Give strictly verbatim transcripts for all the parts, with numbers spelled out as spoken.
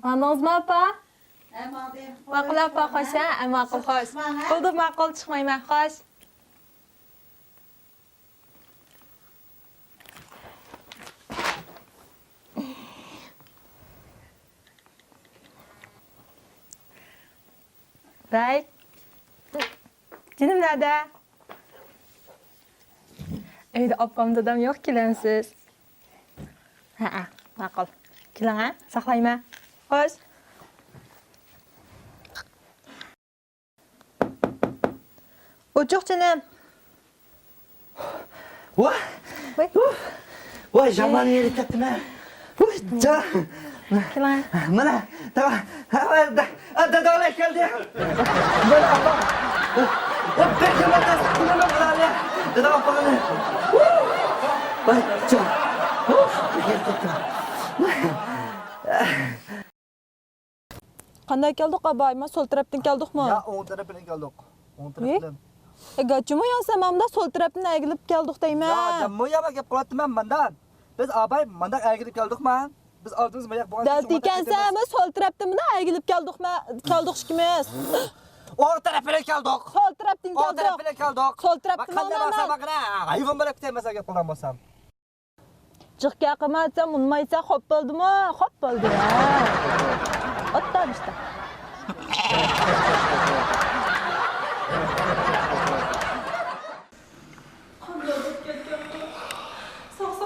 ماڭدىڭىزمۇ، ئاپا؟ ھە، ماڭدىم. ماقۇل، ئاپا، خوش، ھە؟ ھە، ماقۇل، خوش. چىقماڭ، ھە؟ بولدى، ماقۇل، چىقمايمەن، خوش. باي. جېنىم نەدە؟ ئۆيدە ئاپام، دادام يوق، كېلەمسىز؟ ھەئە، ماقۇل. كېلىڭ، ھە؟ ساقلايمەن. خوش. ئوچۇق جېنىم. ۋاھ! ۋاي. ۋاي، يامان يېرى كەتتىم ھە. ۋاي، جان. كېلىڭ. مانا، تامام. ھە، ۋاي، دا-، ئا، داداڭلار كەلدى. مانا، ئاپا. ۋاي، بەك يامان تاس-، يامان بۇلارنى. دادام ئاپاڭنى. ۋاي، جان. يېرى كەتتىم. قانداق كەلدۇق، ئاباي؟ ما سول تەرەپتىن كەلدۇقمۇ؟ يا، ئوڭ تەرەپتىن كەلدۇق. ئوڭ تەرەپتىن. ئە، گاچىمۇ يا، سەن مامدا سول تەرەپتىن ئەگىلىپ كەلدۇق دەيمەن. يا، مۇ يا، گەپ قىلىۋاتىمەن ماندا. بىز ئاباي مانداق ئەگىلىپ كەلدۇقما؟ بىز ئالدىمىز ماياق بولغان دەلتىكەنسەن، ما سول تەرەپتىنمۇ ئەگىلىپ كەلدۇقما؟ كەلدۇق ئىككىمىز. ئوڭ تەرەپتىن كەلدۇق. سول تەرەپتىن كەلدۇق. ئوڭ تەرەپتىن كەلدۇق. سول تەرەپتىن ماڭدىم. ھايۋان بولۇپ كېتەي مەسىلەن گەپ قىلغان بولسام. جىق گەپ قىلمايسەن، ئۇنىمايسەن، خوپ بولدىمۇ؟ خوپ بولدى، ھە. ئوتتا ئىشتا.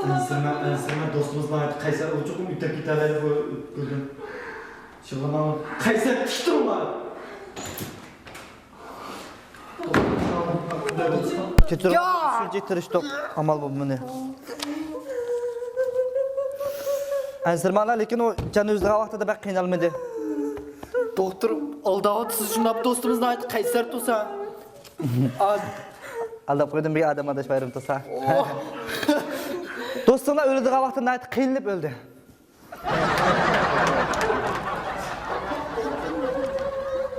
ئەنسىرىمە، ئەنسىرىمە، دوستىمىز ناھايىتى قەيسەر، ئۇ چوقۇم ئۆتۈپ كېتەلەيدۇ بۇ گۈلدىن. يىغلىماڭ، قەيسەر، تىك تۇرۇڭلار. كۆتۈرۈپ شۇنچە تىرىشتۇق، ئامال بولمىدى. ئەنسىرىمەڭلار، لېكىن ئۇ جان ئۈزىدىغان ۋاقتىدا بەك قىينالمىدى. دوختۇر، ئالداۋاتىسىز شۇنداق، دوستىمىز ناھايىتى قەيسەر تۇرسا. ئالداپ قويدۇم، بىر ئادەم ئاداش بايرىمى تۇرسا. دوستۇڭلار ئۆلىدىغان ۋاقتىدا ناھايىتى قىينىلىپ ئۆلدى.